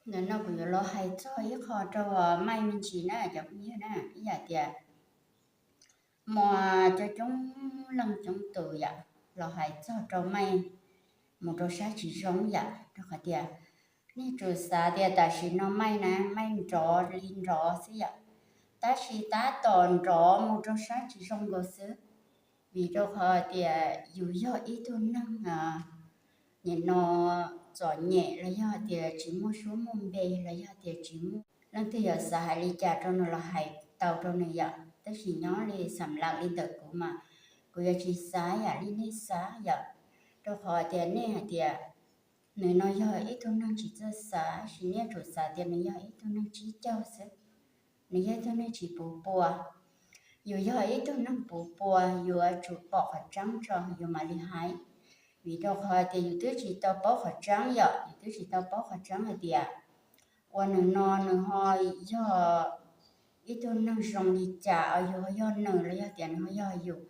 Ntawm no kuv yuav los hais txog ib qho rau Maiv me ntsis na cov phooj ywg na, ib yam tias muaj coob coob leej coob tus yom, los hais txog rau Maiv mus rau sab tsis zoo yom, rau qhov tias nej tsum xav tias tam sim no Maiv na, Maiv nrov li nrov xwb yom, tab sis tab tom nrov mus rau sab tsis zoo nkaus xwb. Vim rau qhov tias yus yog ib tug neeg nim no txom nyem los yog tias tsis muaj suab muaj npe los yog tias tsis muaj leej twg yuav xav hais li cas rau nws los hais tau rau nws yom, tab sis nyob li xam lawm li ntawm kuv mas kuv yuav tsis xav yam li nej xav yom, rau qhov tias nej hais tias nws no yog ib tug neeg tsis txawj xav, sis nej tsum xav tias nws yog ib tug neeg tsib caug xwb, nws yog ib tug neeg tsis puv pua. Yus yog ib tug neeg puv pua, yuav tsum pom qhov tseeb tso yus mam li hais. Vim rau qhov tias yus twb tsis tau paub qhov tseeb yom, yus twb tsis tau paub qhov tseeb hais tias uas nws no nws ho yog ib tug neeg zoo li cas, yus ho yog nws los yog tias nws ho yog yus.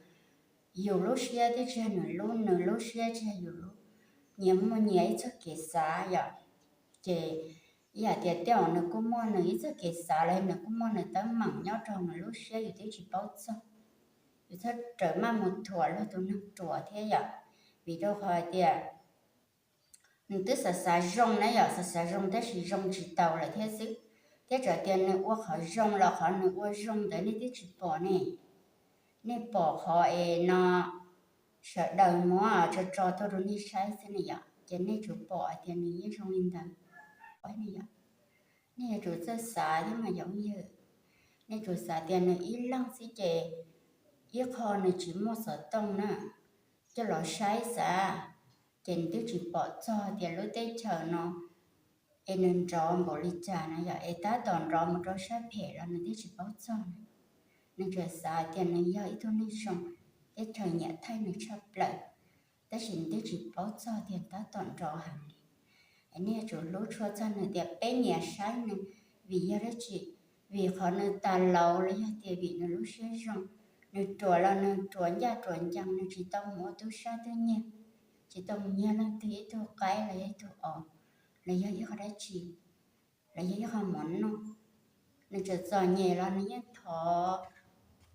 Yus lub siab twb tsis yog nws lub, nws lub siab tsis yog yus lub. Nyias muaj nyias ib txoj kev xav yom. Ces ib yam tias tej zaum nws kuj muaj nws ib txoj kev xav los nws kuj muaj nws teeb meem nyob rau nws lub siab yus twb tsis paub txog. Yus txhob rawm maj mus thuam luag tus neeg ruam thiab yom. Vim rau qhov hais tias nws twb xav xav zoo na yom, xav xav zoo tab sis zoo tsis taus lawm thiab xwb. Thiab txawm tias nws ua qhov zoo los qhov nws ua zoo ntawd nej twb tsis pom ne. Nej pom qhov es no sawv daws muab tso tso tuaj rau nej saib xwb ne yom, ces nej tsum pom hais tias nws yeej zoo li ntawd. Nej yuav tsum txawj xav thiab mas yom phooj ywg. Nej tsum xav tias nws ib leeg xwb ces ib qho nws tsis muaj xov tooj na, coj los saib xav, ces nws twb tsis pom txog tias lub teb chaws no es nws nrov npaum li cas na yom, es tab tom nrov mus rau sab phem los nws twb tsis paub txog na. Nws tsuas xav tias nws yog ib tug neeg zoo, teb chaws nyiam thaij nws tshaj plaws, tab sis nws twb tsis paub txog tias tab tom nrov heev li. Es nej yuav tsum hlub tshua txog nws tias peb nyiam saib nws vim yog dab tsi, vim qhov nws tas laus los yog tias vim nws lub siab zoo. Nws ruam los nws ruam ncaj ruam ncees, nws tsis tau mus ua tub sab tub nyiag, tsis tau mus nyiag leej twg ib tug qaib los yog ib tug os, los yog ib qho dab tsi, los yog ib qho mov noj. Nws tseem txom nyem los nws yeej thov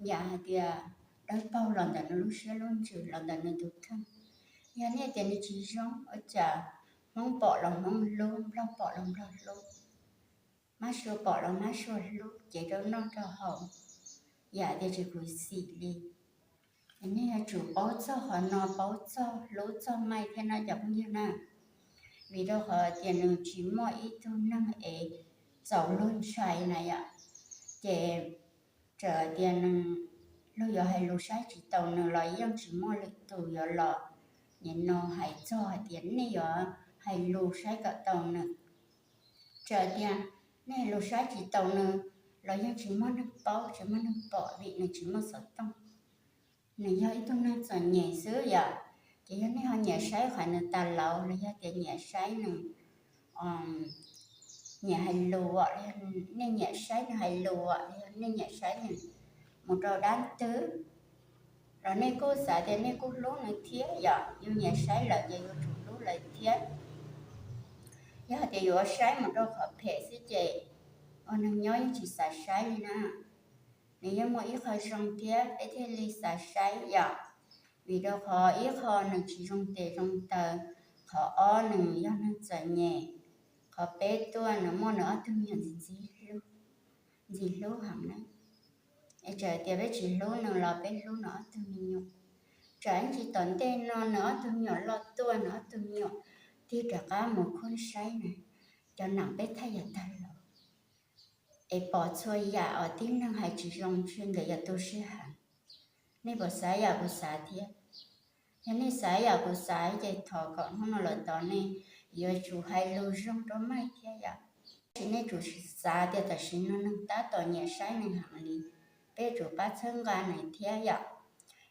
yam hais tias dawb paug los ntawm nws lub siab lub ntsws los ntawm nws tus kheej. Yog nej tias nws tsis zoo ua cas Hmoob pom los Hmoob hlub, Nplog pom los Nplog hlub, Mab Suav pom los Mab Suav hlub, ces rau noj rau haus yam tias tsis khuv xim li. Nej yuav tsum paub txog qhov no, paub txog hlub txog Maiv thiab no cov phooj ywg na. Vim rau qhov tias nws tsis muaj ib tug neeg es txaus luag ntshai na yom. Ces txawm tias nws, luag yuav hais lus saib tsis taus nws los yeej tsis muaj lwm tus yuav los nim no hais txog hais tias nej yuav hais lus saib kom tau nws. Txawm tias nej hais lus saib tsis taus nws los yeej tsis muaj neeg paub tsis muaj neeg pom vim nws tsis muaj xov tooj. Nws yog ib tug neeg txom nyem xwb yom. Ces yog nej ho nyiam saib qhov nws tas laus los yog tias nyiam saib nws, nyiam hais lus, nej nyiam saib nws hais lus, nej nyiam saib nws mus rau dab twg, los nej kuj xav tias nej kuj hlub nws thiab yom, yus nyiam saib lawm ces yuav tsum hlub lawm thiab. Yog hais tias yuav saib mus rau qhov phem xwb ces ua neeg nyob yeej tsis xav saib li na. Nws yeej muaj ib qho zoo thiab peb thiaj li xav saib yom. Vim rau qhov ib qho nws tsis zoo tes zoo taw, qhov ob nws yog neeg txom nyem, qhov peb tuaj nws muaj nws ob tug me nyuam ntxim ntxim hlub heev na. Es txawm tias peb tsis hlub nws los peb hlub nws ob tug me nyuam. Tsam ib ntsis tom ntej no nws ob tug me nyuam loj tuaj, nws ob tug me nyuam tig rov qab mus khuab saib na, cov neeg peb thaij yav tag los es pom txhua yam uas tib neeg hais tsis zoo tsis ntawm yog tu siab heev. Nej puas xav yam kuv xav thiab? Yog nej xav yam kuv xav ces thov kom hnub no lawm tod nej yuav tsum hais lus zoo rau Maiv thiab yom. Tab sis nej tsum xav tias tam sim no neeg tab tom nyiam saib nws heev li, peb tsum pab txhawb nqa nws thiab yom.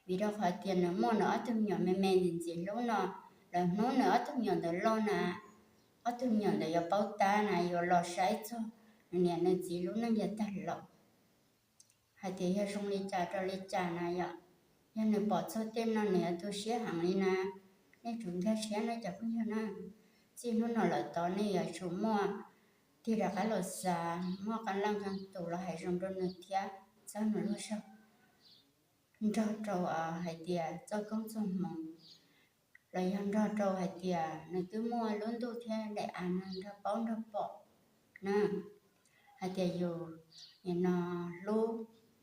Vim rau qhov tias nws muaj nws ob tug me nyuam me me ntxim ntxim hlub no, lwm hnub nws ob tug me nyuam ntawd loj na, ob tug me nyuam ntawd yuav paub tab na, yuav los saib txog nws niam nws txiv lub neej yav tag los hais tias yog zoo li cas rau li cas na yom. Yog nws pom txog tej no nws yuav tu siab heev li na. Nej tsum nkag siab na cov phooj ywg na. Txij hnub no lawm tod nej yuav tsum muaj tig rov qab los xav muaj qee leej qee tus los hais zoo rau nws thiab txhawb nws lub zog, nrog rau hais tias txoj koob txoj hmoov, los yog nrog rau hais tias nws twb muaj lub ntuj thiab daim av no nrog paub nrog pom na, hais tias yus nim no hlub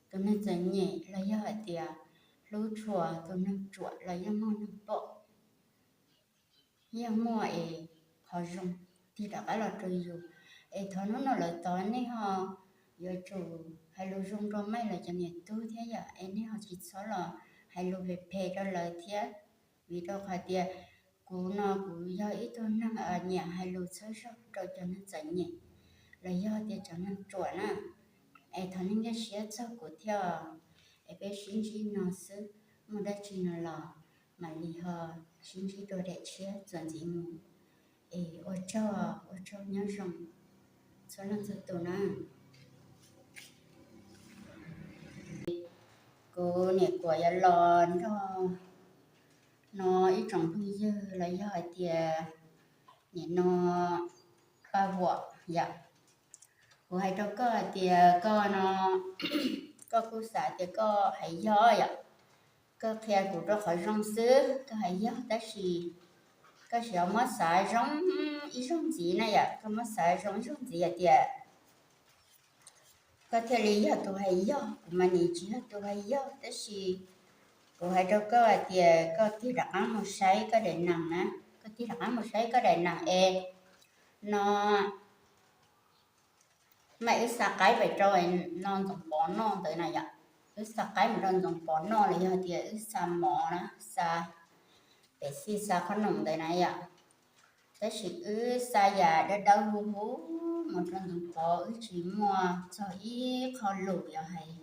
tus neeg txom nyem los yog hais tias hlub tshua tus neeg ruam los yeej muaj neeg pom, yeej muaj es qhov zoo tig rov qab los rau yus. Es thov hnub no lawm tod nej ho yuav tsum hais lus zoo rau mej lawv cov niam tub thiab yom, es nej ho tsis txhob los hais lus phem phem rau lawv thiab, vim rau qhov tias kuv no kuv yog ib tug neeg nyiam hais lus txhawb zog rau cov neeg txom nyem los yog tias cov neeg ruam na. Es thov nej nkag siab txog kuv thiab, es peb sib ntsib no xwb, muaj dab tsi no los mam li ho sib ntsib dua daim tshiab txuas ntxiv mus. Es ua tsaug, ua tsaug nyob zoo txhua leej txhua tus na. Kuv niam kuam yuav los nrog no ib tsoom phooj ywg los yog hais tias nim no paj huam yom, kuv hais rau koj hais tias koj no, koj kuj xav tias koj hais yog yom, koj qhia kuv rau qhov zoo xwb, koj hais yog tab sis koj tsis txhob muab xav zoo ib zaug ntxiv na yom, koj muab xav zoo ib zaug ntxiv hais tias koj thiaj li yog tus hais yog, kuv mas nim tsis yog tus hais yog, tab sis kuv hais rau koj hais tias koj tig rov qab mus saib koj daim nees na, koj tig rov qab mus saib koj daim nees es no mas wb xa qaib pem rau no Ntxoov Pov noj ntawd na yom, wb xa qaib mus rau Ntxoov Pov noj los yog tias wb xa mov na, xa pem xij xa qhob noom ntawd na yom, tab sis wb xa yam dawb dawb huv huv mus rau Ntxoov Pov, wb tsis muaj txog ib qho lus yog hais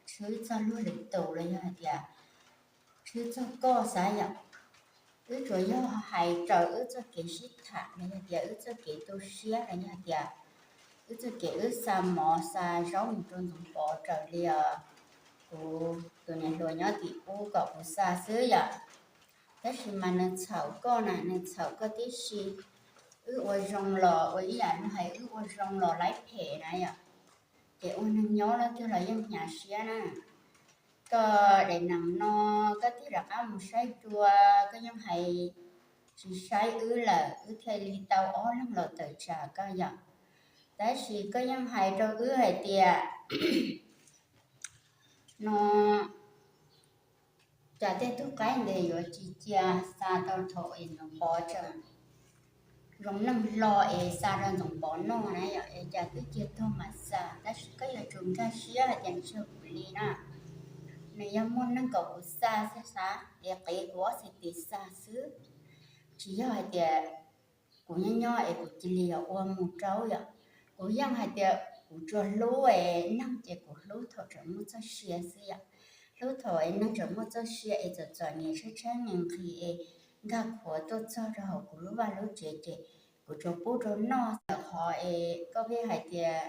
tshwb txog luag lwm tus los yog hais tias tshwb txog koj xav yom, wb tsuas yog hais raws wb txoj kev sib tham los yog tias wb txoj kev tu siab los yog tias wb txoj kev wb xa mov xa zaub mus rau Ntxoov Pov raws li kuv tus niam hluas nyob tim ub kom kuv xa xwb yom. Tab sis mas nws txhaum koj na, nws txhaum koj tib si. Wb ua zoo los ua ib yam li hais wb ua zoo los laib phem na yom, ces ua neeg nyob leej twg los yeej hnyav siab na. Koj daim nees no koj tig rov qab mus saib dua, koj yeej hais tsis saib wb lawm, wb thiaj li tau ob leeg los tawm tsam koj yom. Tab sis koj yeej hais rau wb hais tias no cas tej tug qaib ntawd yuav tsis cia xa tau thaum es Ntxoov Pov tseem zoo neej hlo es xa rau Ntxoov Pov noj na yom, es cas twb cia tuag mam xa, tab sis koj yuav tsum nkag siab hais tias ntshe kuv li na, nws yog muaj neeg kom kuv xa xwb xav es qiv kuv ob txhais tes xa xwb, tsis yog hais tias kuv nyob nyob es kuv cia li yuav ua mus rau yom. Kuv yeej hais tias kuv tsuas hlub es neeg ces kuv hlub thaum tseem muaj txoj sia xwb yom. Hlub thaum es neeg tseem muaj txoj sia es txom txom nyem tshaib tshaib nqhis nqhis es nkag qhuav tuaj txog rau hauv kuv lub vaj lub tsev ces kuv tsuas pub rau noj. Ntawm qhov es koj pheej hais tias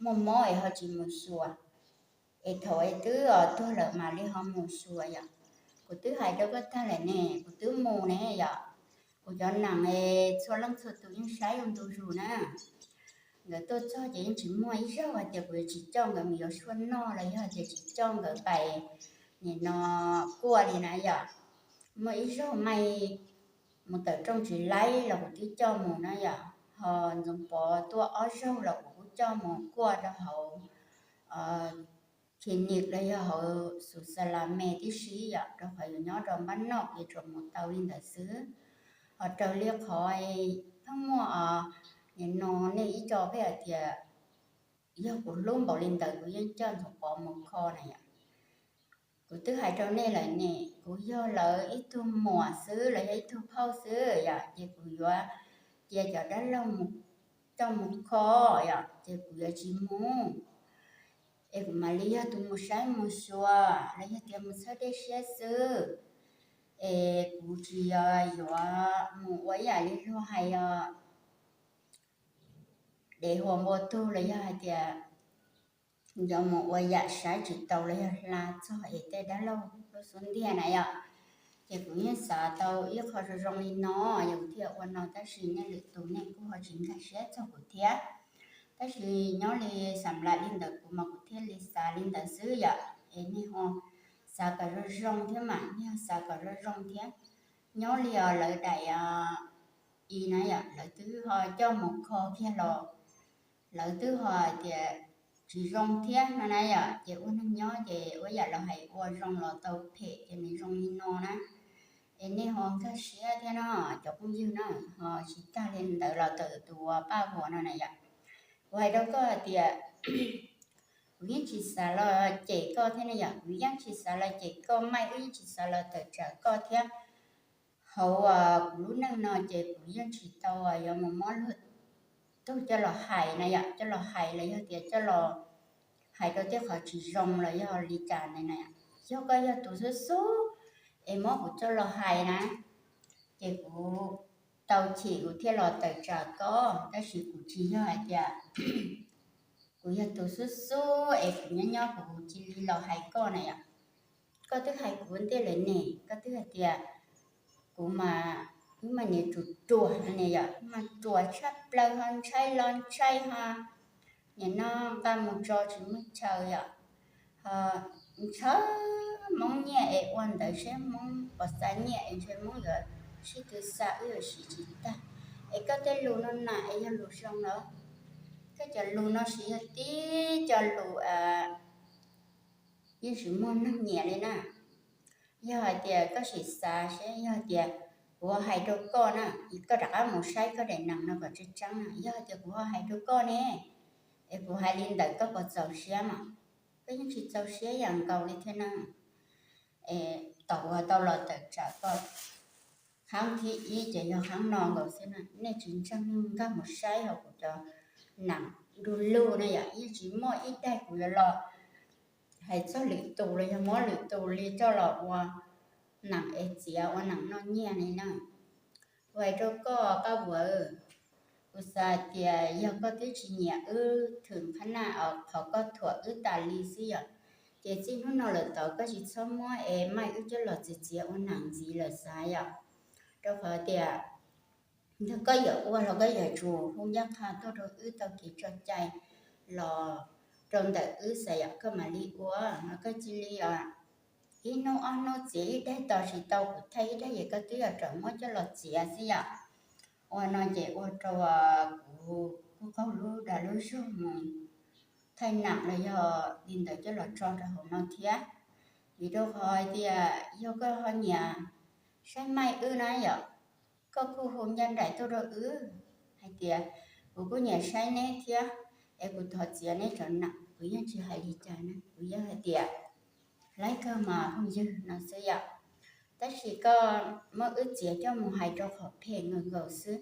muaj mob es ho tsis mus xyuas, es thaum es twb tuag lawm mam li ho mus xyuas yom. Kuv twb hais rau koj tag lawm ne, kuv twb mus ne yom. Kuv cov nees es txhua leej txhua tus yeej saib zoo ntu zus na. Nkawd tuaj txog ces yeej tsis muaj ib zaug hais tias kuv yuav tsis coj nkawd mus yuav tshuaj noj los yog hais tias tsis coj nkawd pais nim no kuaj li na yom. Muaj ib zaug mas mus tawm rooj tsis laib los kuv twb coj mus na yom, ho Ntxoov Pov tuaj ob zaug los kuv kuj coj mus kuaj rau hauv clinic los yog hauv xus xa la me tib si yom, rau qhov yus nyob rau npab noj ces tsuas mus tau li ntawd xwb. Ho raws li qhov pheej muaj nim no nej ib co pheej hais tias yog kuv hlub npaum li ntawd kuv yeej coj Ntxoov Pov mus kho na yom. Kuv twb hais rau nej lawm ne, kuv yog lawv ib tug muam xwb los yog ib tug phauj xwb yom, ces kuv yuav cia cov dab laug mus coj mus kho yom, ces kuv yuav tsis mus. Es kuv mam li yog tus mus saib mus xyuas los yog tias mus txhawb dej siab xwb. Es kuv tsis yuav mus ua ib yam li luag hais os, dev huas npua tug los yog hais tias yuav mus ua yam saib tsis taus los yog hla txog es tej dab laug lub xub ntiag na yom. Ces kuv yeej xav tau ib qho zoo zoo li no, yog kuv thiaj ua no tab sis nej lwm tus nej kuj ho tsis nkag siab txog kuv thiab. Tab sis nyob li xam las li ntawm kuv mas kuv thiaj li xav li ntawd xwb yom. Es nej ho xav kom zoo zoo thiab mas, nej ho xav kom zoo zoo thiab. Nyob li os lawv daim i na yom, lawv twb ho coj mus kho kiag los, lawv twb ho hais tias tsis zoo thiab no na yom. Ces ua neeg nyob ces ua yam lawv hais ua zoo los tau phem ces nws zoo li no na. Es nej ho nkag siab thiab no, cov phooj ywg na, ho tsis tag li ntawd los tawm tus uas paj huam no na yom. Kuv hais rau koj hais tias kuv yeej tsis xav los cem koj thiab na yom, kuv yeej tsis xav los cem koj, Maj wb yeej tsis xav los tawm tsam koj thiab. Hauv kuv lub neej no ces kuv yeej tsis tau yuav mus muab luag tug coj los hais na yom, coj los hais los yog tias coj los hais rau tej qhov tsis zoo los yog li cas ntawd na. Yog koj yog tus xub xub es muab kuv coj los hais na, ces kuv tau chim kuv thiaj los tawm tsam koj, tab sis kuv tsis yog hais tias kuv yog tus xub xub es kuv nyob nyob kuv cia li los hais koj na yom. Koj twb hais kuv ua ntej lawm ne, koj twb hais tias kuv mas wb mas niag ruam ruam ne yom, mas ruam tshaj plaws ho ntshai los ntshai ho, nim no nqa mus tso tsis muaj chaw yom, ho ntshaw Hmoob nyiaj es ua ntawd seb Hmoob puas xa nyiaj es ntshe Hmoob yuav sib tw xa wb yuav siv tsis tag. Es koj tej lus no na es yog lus zoo los? Koj cov lus no siv yog tib cov lus yeej tsis muaj neeg nyiam li na. Yog hais tias koj sim xav seb, yog hais tias kuv ho hais rau koj na, koj rov qab mus saib koj daim nees no kom tseeb tseeb na, yog hais tias kuv ho hais rau koj ne, es kuv hais li ntawd koj puas txaus siab mas? Koj yeej tsis txaus siab yam nkaus li thiab na. Es tom uas tau los tawm tsam koj qhab thib ib ces yog qhab no nkaus xwb na, nej tsis ntseeg nej nkag mus saib hauv kuv cov nees du lug na yom, yeej tsis muaj ib daim kuv yuav los hais txog lwm tus los yog muab lwm tus li coj los ua nees es txiav ua nees noj nyiaj li na. Kuv hais rau koj pab vuav, kuv xav hais tias yog koj twb tsis nyiam wb thwm qhab naj os, qhov koj thuam wb tas li xwb yom, ces txij hnub no lawm tod koj tsis txhob muab es Maj wb coj los txiav txiav ua nees ntxiv lawm xav yom. Rau qhov tias yog koj yuav ua los koj yuav tsum hu ncaj qha tuaj rau wb tau kev tso cai los rau ntawm wb xav yom koj mam li ua, ho koj cia li ib hnub ob hnub txiav ib daim tos tsis tau kuv thaij ib daim ces koj twb yuav rawm muab coj los txiav xwb yom. Ua no ces ua rau kuv kuj qaug lub dag lub zog mus thaij nees los yog li ntawd coj los tso rau hauv no thiab. Vim rau qhov hais tias yog koj ho nyiam saib Maj wb na yom, koj kuj hu ncaj nraim tuaj rau wb hais tias kuv kuj nyiam saib neb thiab, es kuv thov txiav neb cov nees, kuv yeej tsis hais li cas na, kuv yeej hais tias laib kawg mas phooj ywg no xwb yom. Tab sis koj muab wb txiav coj mus hais rau qhov phem nkaus nkaus xwb,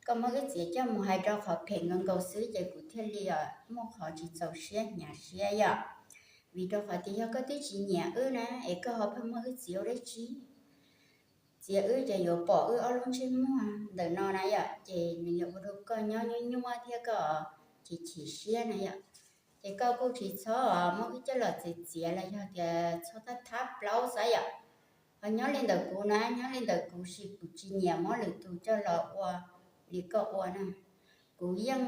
koj muab wb txiav coj mus hais rau qhov phem nkaus nkaus xwb ces kuv thiaj li muaj qhov tsis txaus siab hnyav siab yom. Vim rau qhov tias yog koj twb tsis nyiam wb na es koj ho pheej muab wb txiav ua dab tsi? Txiav wb ces yuav pom wb ob lub ntsej muag ntawm no na yom, ces nws yuav ua rau koj nyob nyuaj nyuaj thiab koj chim chim siab na yom. Ces koj kuj tsis txhob muab wb coj los txiav txiav los yog tias txhob thab thab plaub xav yom. Ho nyob li ntawm kuv na, nyob li ntawm kuv sim kuv tsis nyiam muab lwm tus coj los ua li koj ua na. Kuv yeej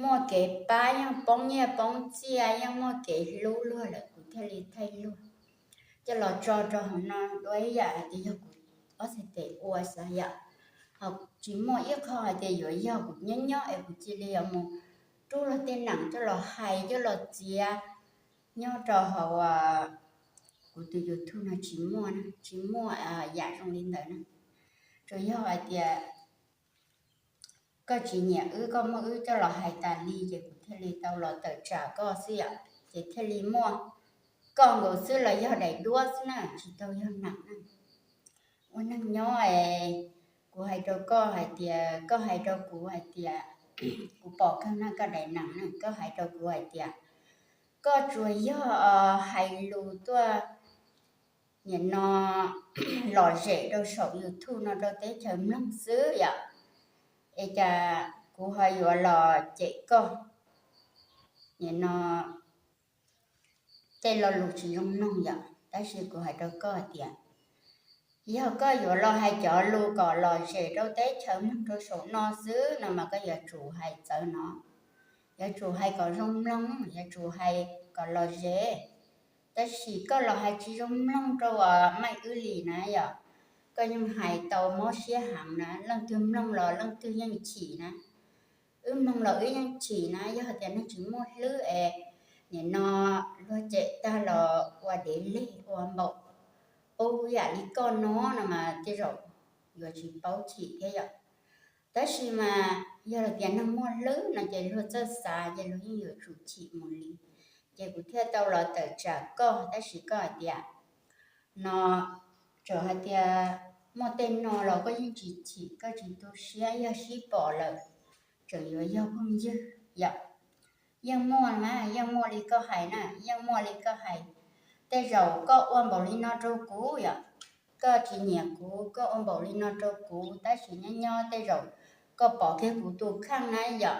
muaj kev pab, yeej poob nyiaj poob txiaj, yeej muaj kev hlub luag lawm kuv thiaj li thaij luag coj los tso rau hauv no dua ib yam hais tias yog kuv ob txhais tes ua xav yom. Ho tsis muaj ib qho hais tias yuav yog kuv nyob nyob es kuv cia li yuav mus rub luag tej nees coj los hais coj los txiav nyob rau hauv kuv tus YouTube no tsis muaj na, tsis muaj yam zoo li ntawd na. Tsuas yog hais tias koj tsis nyiam wb, koj muab wb coj los hais tas li ces kuv thiaj li tau los tawm tsam koj xwb yom, ces thiaj li muaj koj nkaus xwb los yog daim duab xwb na, tsis tau yog nees na. Ua neeg nyob es kuv hais rau koj hais tias, koj hais rau kuv hais tias, kuv pom kawg na koj daim nees na, koj hais rau kuv hais tias koj tsuas yog hais lus tuaj nim no lom zem rau saum YouTube no rau teb chaws mloog xwb yom. Es cas kuv ho yuav los cem koj nim no tej lo lus tsis zoo mloog yom, tab sis kuv hais rau koj hais tias Yog koj yuav los hais cov lus kom lom zem rau teb chaws mloog rau saum no xwb no mas koj yuav tsum hais txawv no, yuav tsum hais kom zoo mloog, yuav tsum hais kom lom zem. Tab sis koj los hais tsis zoo mloog rau uas maij wb li na yom, koj yeej hais tau mob siab heev na, leej twg mloog los leej twg yeej chim na. Wb mloog los wb yeej chim na, yog tias neeg tsis muaj hlwb es nim no luag cem tag los ua dev leg ua npaum qub yam li koj no no mas tej zaum yuav tsis paub chim thiab yom. Tab sis mas yog tias neeg muaj hlwb no ces luag txawj xav ces luag yeej yuav tsum chim mus li. Ces kuv thiaj tau los tawm tsam koj, tab sis koj hais tias no, txawm hais tias muaj tej no los koj yeej tsis chim, koj tsis tu siab, yog sib pom lawm tseem yuav yog phooj ywg yom. Yeej muaj na, yeej muaj li koj hais na, yeej muaj li koj hais. Tej zaum koj ua npaum li no rau kuv yom, koj tsis nyiam kuv, koj ua npaum li no rau kuv, tab sis nyob nyob tej zaum koj pom kiag kuv tus kheej na yom,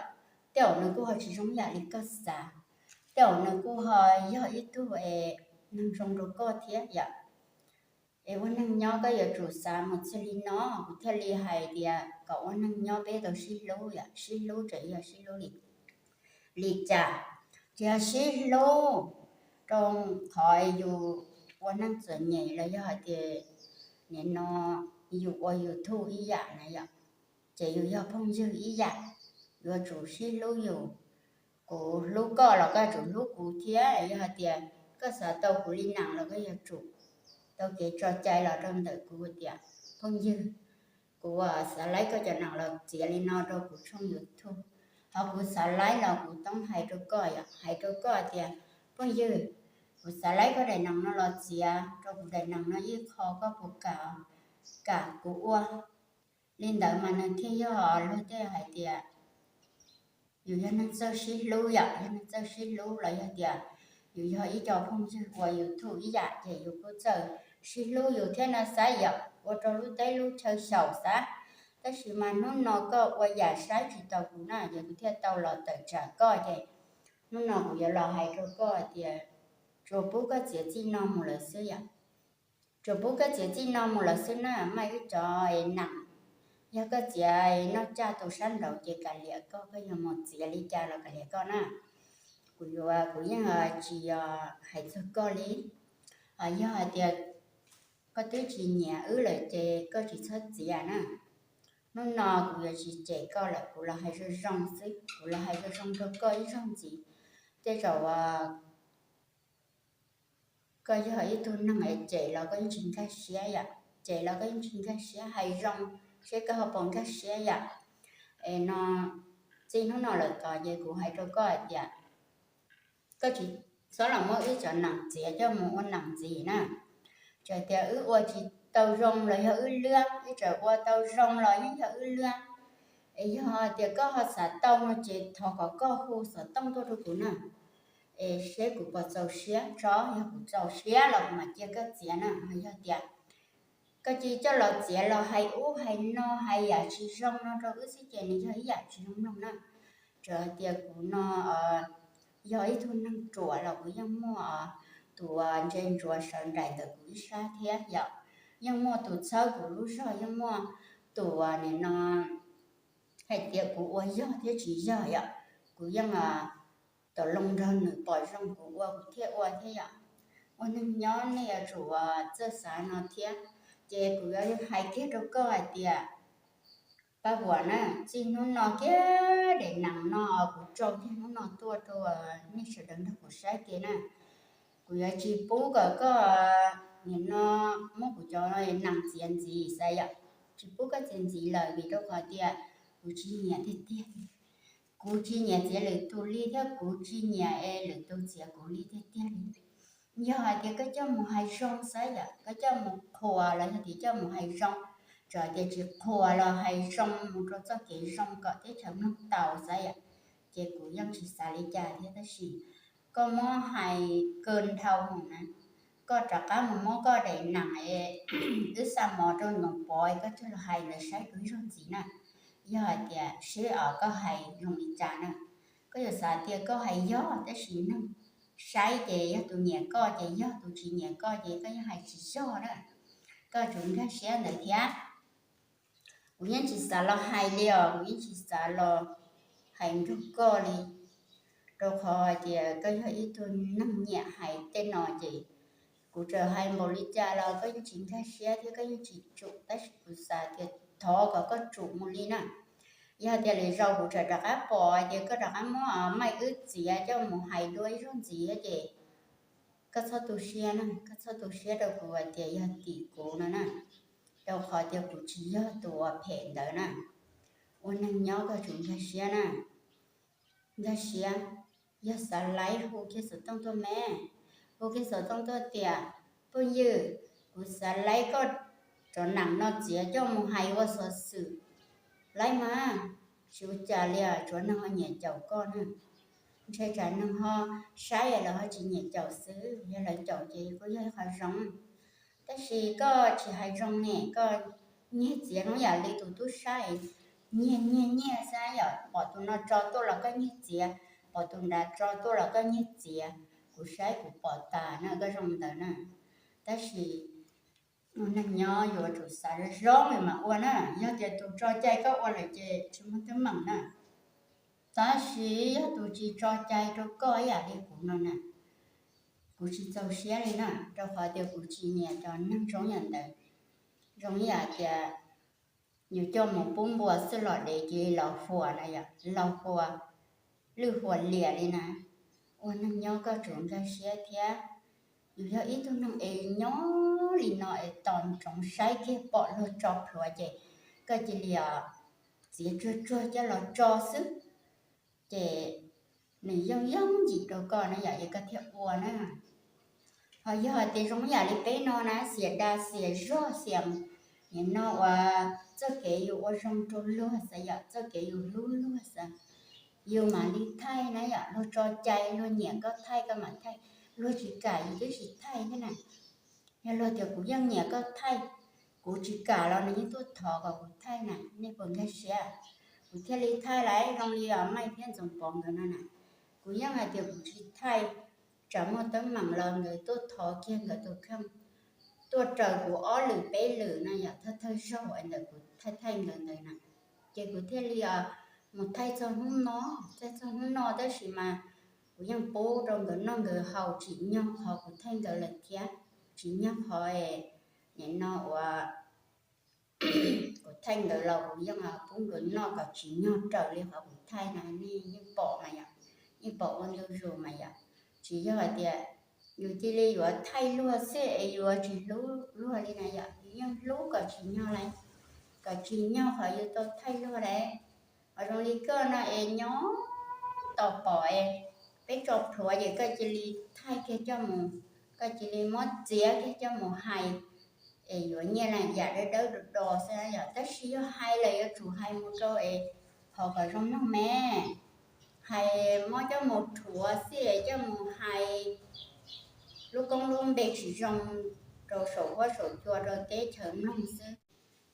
tej zaum nws kuj ho tsis zoo yam li koj xav, tej zaum nws kuj ho yog ib tug es neeg zoo rau koj thiab yom. Es ua neeg nyob koj yuav tsum xav mus txij li no, kuv thiaj li hais tias kom ua neeg nyob peb tau sib hlub yom, sib hlub tseem yog sib hlub li cas? Tsis yog sib hlub rau qhov yus ua neej txom nyem los yog hais tias nim no yus ua YouTube ib yam na yom, ces yus yog phooj ywg ib yam, yuav tsum sib hlub yus. Kuv hlub koj los koj yuav tsum hlub kuv thiab, yog hais tias koj xav tau kuv li nees los koj yuav tsum tau kev tso cai los rau ntawm kuv tias phooj ywg, kuv xav laib koj cov nees los txiav li no rau kuv tshooj YouTube, ho kuv xav laib los kuv toob hais rau koj yom, hais rau koj tias phooj ywg, kuv xav laib koj daim nees no los txiav rau kuv daim nees no ib qho, koj puas kam, kam kuv ua? Li ntawd mas nws thiaj yog luag tej hais tias yus yog neeg txawj sib hlub yom, yog neeg txawj sib hlub los yog tias yus yog ib co phooj ywg ua YouTube ib yam ces yus kuj txawj sib hlub yus thiab no xav yom, ua rau lub teb lub chaw xyaum xav. Tab sis mas hnub no koj ua yam saib tsis taus kuv na, ces kuv thiaj tau los tawm tsam koj ces hnub no kuv yuav los hais rau koj tias tsuas pub koj txiav txij no mus lawm xwb yom. Tsuas pub koj txiav txij no mus lawm xwb na, maj ib cov nees, yog koj txiav noj caj tus sab nraud ces kav liam koj, koj yog mus txiav li cas los kav liam koj na. Kuv yuav, kuv yeej tsis hais txog koj li. Yog hais tias koj twb tsis nyiam wb lawm ces koj tsis txhob txiav na. Hnub no kuv yuav tsis cem koj lawm, kuv los hais zoo zoo xwb, kuv los hais zoo zoo rau koj ib zaug ntxiv. Tej zaum koj yog ib tug neeg es cem los koj yeej tsis nkag siab yom, cem los koj yeej tsis nkag siab, hais zoo seb koj ho puas nkag siab yom. Es no, txij hnub no lawm tod ces kuv hais rau koj hais tias koj tsis txhob los muab wb cov nees txiav coj mus ua nees ntxiv na. Txawm tias wb ua tsis tau zoo los yog wb luag, wb txawm ua tau zoo los yeej yog wb luag. Es yog tias koj ho xav tau no ces thov kom koj hu xov tooj tuaj rau kuv na, es seb kuv puas txaus siab tso, yog kuv txaus siab los kuv mam cia koj txiav na. Mas yog tias koj cia coj los txiav los hais ub hais no, hais yam tsis zoo no rau wb xwb ces nws yog ib yam tsis zoo mloog na. Txawm hais tias kuv no yog ib tug neeg ruam los kuv yeej muaj tus ntse ntsuav sawv nraim ntawm kuv ib sab thiab yom. Yeej muaj tus txhawb kuv lub zog, yeej muaj tus nim no hais tias kuv ua yog thiab tsis yog yom. Kuv yeej tau loo nrog nws pom zoo kuv ua kuv thiaj ua thiab yom. Ua neeg nyob nej yuav tsum txawj xav no thiab. Ces kuv yuav hais kiag rau koj hais tias Paj Huam na, txij hnub no kiag daim nees no kuv tso kiag hnub no tuaj rau nej sawv daws nrog kuv saib ke na. Kuv yuav tsis pub kom koj nim no muab kuv cov nees txiav ntxiv xav yom, tsis pub koj txiav ntxiv lawm vim rau qhov tias kuv tsis nyiam tiag tiag li. Kuv tsis nyiam txiav lwm tus li thiab kuv tsis nyiam es lwm tus txiav kuv li tiag tiag li. Yog hais tias koj coj mus hais zoo xav yom, koj coj mus qhuas los yog tias coj mus hais zoo, txawm tias tsis qhuas los hais zoo mus rau txoj kev zoo kom teb chaws mloog tau xav yom, ces kuv yeej tsis xav li cas thiab. Tab sis koj muab hais kawg dhau mus na, koj rov qab mus muab koj daim nees es wb xa mov rau Ntxoov Pov es koj coj los hais ntawd saib kuv ib zaug ntxiv na. Yog hais tias seb os koj hais zoo li cas na, koj yuav xav tias koj hais yog, tab sis neeg saib ces yog tus nyiam koj ces yog, tus tsis nyiam koj ces koj yeej hais tsis yog na. koj tsum nkag siab ntawd thiab. Kuv yeej tsis xav los hais li os, kuv yeej tsis xav los hais nrog koj li, rau qhov hais tias koj yog ib tug neeg nyiam hais tej no ces kuv txawm hais npaum li cas los koj yeej tsis nkag siab thiab koj yeej tsis tsum, tab sis kuv xav tias thov kom koj tsum mus li na. Yog tias lwm zaus kuv tseem rov qab pom hais tias koj rov qab muab Maij wb txiav coj mus hais dua ib zaug ntxiv ces koj txhob tu siab na, koj txhob tu siab rau kuv hais tias yog tim kuv no na, rau qhov tias kuv tsis yog tus uas phem ntawd na. Ua neeg nyob koj tsum nkag siab na, nkag siab. Yog xav laib hu kiag xov tooj tuaj me, hu kiag xov tooj tuaj tias, phooj ywg, kuv xav laib koj tsov nam no txiav coj mus hais ua xov xwm, laib mas, tsis ua cas li os, tsuav neeg ho nyiam caum koj na. Ntshe tsam neeg ho saib lawv ho tsis nyiam caum xwb, yog lawv caum ces kuj yog ib qho zoo. Tab sis koj tsis hais zoo ne, koj nyiag txiav zoo yam li tus tub sab, nyiag nyiag nyiag xwb yom, pom tus no tso tuaj los koj nyiag txiav, pom tus nrad tso tuaj los koj nyiag txiav. Kuv saib kuv pom tas na koj zoo ntawd na. Tab sis ua neeg nyob yuav tsum xav zoo zoo mas ua na, yog tias tus tso cai koj ua lawm ces tsis muaj teeb meem na. Tab sis yog tus tsis tso cai rau koj ib yam li kuv no na, kuv tsis txaus siab li na, rau qhov tias kuv tsis nyiam cov neeg zoo yam ntawd. Zoo ib yam tias yus coj mus pub npua xwb los dev cia li laus huas na yom, laus huas, lwj huas liam li na. Ua neeg nyob koj tsum nkag siab thiab. Yus yog ib tug neeg es nyob li no es tos ntsoov saib kiag pom luag tso plhuav ces koj cia li txiav tsuag tsuag coj los tso xwb, ces nws yooj yooj yim rau koj na yom, es koj thiaj ua na. Ho yog tias zoo yam li peb no na, xiam da xiam zog xiam, nim no uas txoj kev yus ua zoo rau luag xav yom, txoj kev yus hlub luag xav, yus mam li thaij na yom. Luag tso cai luag nyiam koj thaij koj mam thaij, luag tsis kam yus twb tsis thaij thiab na. Yog luag tias kuv yeej nyiam koj thaij, kuv tsis kam los nws yeej tuaj thov kom kuv thaij na, nej puas nkag siab? Kuv thiaj li thaij lawm, zoo li os Maij thiab Ntxoov Pov nkawd no na. Kuv yeej hais tias kuv tsis thaij, tsam muaj teeb meem los nkawd tuaj thov kiag nkawd tus kheej, tuaj raws kuv ob lwm peb lwm no yom, thawj thawj zaug es ntawm kuv thaij thaij nkawd ntawd na. Ces kuv thiaj li os mus thaij txog hnub no, thaij txog hnub no tab sis mas kuv yeej pub rau nkawd noj nkawd haus tsim nyog qhov kuv thaij nkawd lawm thiab, tsim nyog qhov es nim no uas kuv thaij nkawd los kuv yeej pub nkawd noj kom tsim nyog raws li qhov kuv thaij na, nej yeej pom mas yom, yeej pom ua ntu zus mas yom. Tsis yog hais tias yus cia li yuav thaij luag xwb es yuav tsis hlub luag li na yom, yus yeej hlub kom tsim nyog lawm, kom tsim nyog qhov yus tau thaij luag lawm. Ho zoo li koj no es nyob tau pom es peb tso plhuav ces koj cia li thaij kiag coj mus, koj cia li muab txiav kiag coj mus hais, es yuav nyiaj na yam dawb dawb do do xwb yom. Tab sis yog hais lawm yuav tsum hais mus rau es qhov kom zoo mloog me, hais muab coj mus rhuav xwb es coj mus hais lub koob lub npe tsis zoo rau saum huab saum cua rau teb chaws mloog xwb.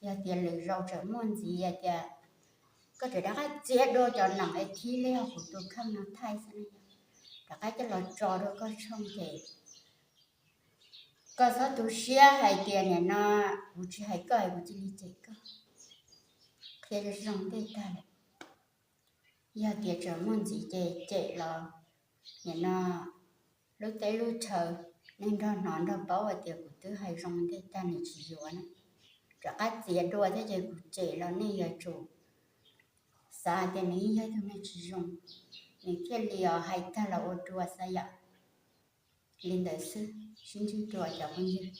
Yog tias lwm zaus tseem muaj ntxiv tias koj tseem rov qab txiav dua cov nees es thib li kuv tus kheej no thaij xwb na, rov qab coj los tso rau koj tshooj ces koj txhob tu siab hais tias nim no kuv tsis hais koj es kuv cia li cem koj. Qhia zoo zoo ntej tag lawm. Yog tias tseem muaj ntxiv ces cem los nim no lub teb lub chaw, nej nrog hnov nrog paub hais tias kuv twb hais zoo ntej tag nws tsis yuav na. Rov qab txiav dua thiab ces kuv cem los nej yuav tsum xav hais tias nws yeej yog ib tug neeg tsis zoo, nws thiaj li os hais tag los ua dua xav yom. Li ntawd xwb, sib ntsib dua cov phooj ywg.